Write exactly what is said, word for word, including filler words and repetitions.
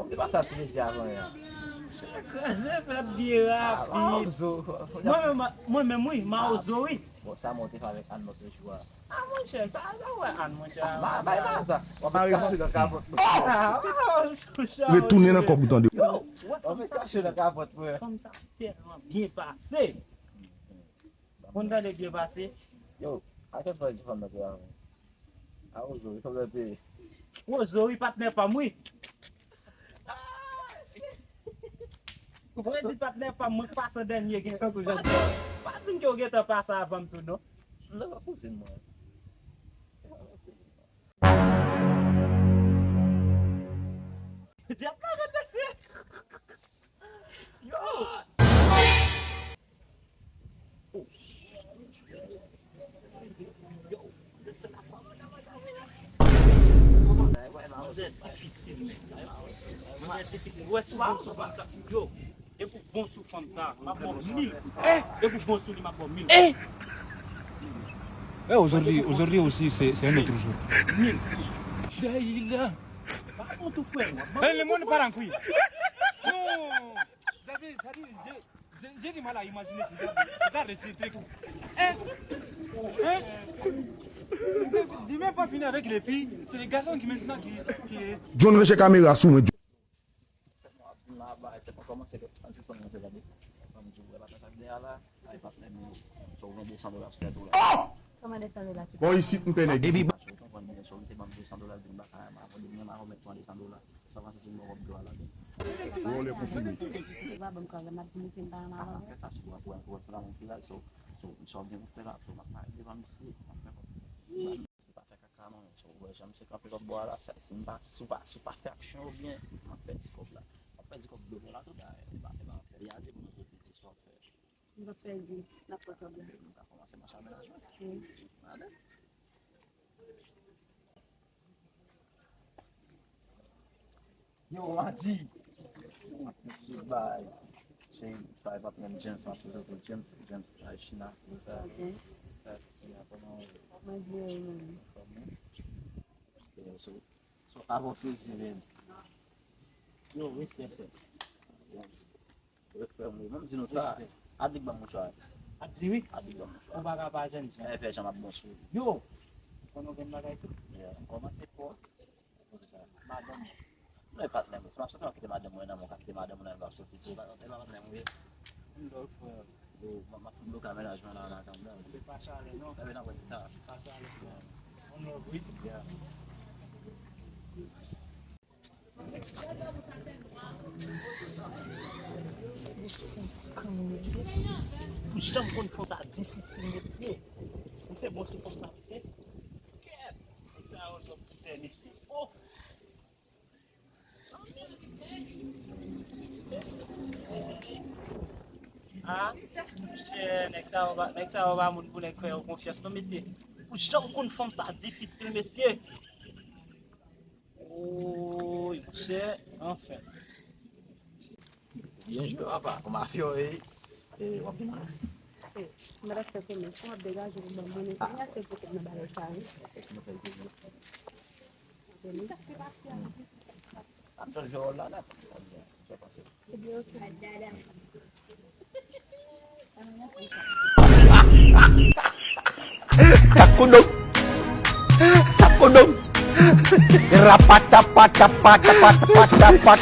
Se pa sa ti mesye a konnen an. Kraze fèt byen rapid. Mwen menm, mwen menm wi, mawozo wi. Bon, sa mwen te fè avèk Ann lòt jou a. Ah, monchè, sa, sa wè Ann, monchè. Ah, bay pa sa. W ap met kache nan kapòt mwen. Ah, ah, monchè. Retounen nan kòk ou tande. Yo, w ap met kache nan kapòt mwen. Fanm sa tèlman byen pase. Moun tande byen pase. Yo, a kèk fwa di fanm nan te avè. A Wozo, wi, fanm nan te. Wozo, wi, patnè pa m, wi. Mwen di patnè pa m, mwen k pase an dènye gen. Pa di m ke w gentan pase avan m tou, non. Non, pa kouzin mwen. Dyab la ret mesye. Yo! Yo! Manzè difisil, men. Manzè difisil. Ou wè sou bon sou fanm sa. Yo! Depi w bon sou fanm sa, m ap ba w mil. Depi w bon sou li, m ap ba w mil. Eh, aujourd'hui, aujourd'hui aussi, c'est, c'est un autre jour. Mil. Dayila. Pa bon tou, frè m. Eh, le monde part en couille. Non. J'ai, j'ai, j'ai, j'ai du mal à imaginer ce genre de, ce genre de truc. Hein? Hein? J'ai, j'ai même pas fini avec les filles. C'est les garçons qui maintenant qui, qui... John, ranje kamera sou mwen. Sèlman ap vin la, ba, tèt mwen kòmanse fè, an sispann kòmanse gade. Ban m di w, wè patnè sa k dèyè a la, ay patnè m yo. So, ou gen de san dola sou tèt ou la. Kòman de san dola sou tèt ou? Bon, isit, m pè nèg isit. Ou konprann byen, so, li te ban m de san dola, li di m ba kay a, m a vande, m a remèt mwen de san dola. Sa pa santi m bon kòb dwa la. Wè, w lè konfime. Se pa bon kòb la, m ap di misye m pa renmen avè w. Fè sa sou apre, apre, apre, la, mon filaj, so, so, sa w gen pou fè la, so, m ap pale devan misye, m ap fè kòb. Se pa fè kaka non, so, ou wè jan misye kanpe lòt bò a la, sa, si m pa, si w pa, si w pa fè aksyon yo byen, m ap pèdi kòb la. M ap pèdi kòb dlo mwen la tou dayè. E pa, e pa, e pa, y a di pou nou soti di sa w fè. M p ap pèdi, n ap pran kòb la. Nou ka kòmanse mache a mennaj mwen. Wi. Gade. Yo, Andy! Bay. Cheri, sa e patnè m James, m ap prezante w James, James Aychina. Bonsoir, James. Sa, ya, kòman w ye? Mwen byen, wi, mwen menm. Anfòm, wi? Ok, so, so, avanse si, men. Yo, respè, frè. Respè, wi. Mwen di nou sa. Respè. Adric ban mouchwa. Adric, wi. Adric ban mouchwa. Ou pa ka pa jèn jan. Eh, fè jan m ap bon sou li. Yo! Konnen w gen bagay tou? Yeah. Kòmanse fò. Madanm mwen. Non, e patnè mwen. Si m ap soti, m ap kite madanm mwen nan men w, ka kite madanm mwen nan men w, m ap soti tou. E pa, e pa patnè mwen, wi. Yon lòt fwa. Yo, m ap, m ap fin bloke amenajman nan, nan kanmenm. Se pa chalè, non. Enben, nan wè sa. Pa chalè, non. Yon lòt, wi. Yeah. Pou janm konn fanm sa difisil, mesye. Misye bon sou fanm sa, mesye. Kèt! Nèg sa yo sòt sou tè, mesye. Oh! Ah, monchè, nèg sa yo pa, nèg sa yo pa moun pou nèg fè yo konfyans, non, mesye. Pou janm konn fanm sa difisil, mesye. Woy, monchè, anfen. Byen jwe, papa. Ou mafya w ye. E, w ap gen manje. E, m pa t ap fè komès. Ou ap degaje pou ban m manje. Kounya se pou kòb nan bagay sa, wi. Fòk nou fè l toujou. Ap jwe wòl la nèt. Sa pase. Takoudou. Takoudou. Rapatapatapatapatapata.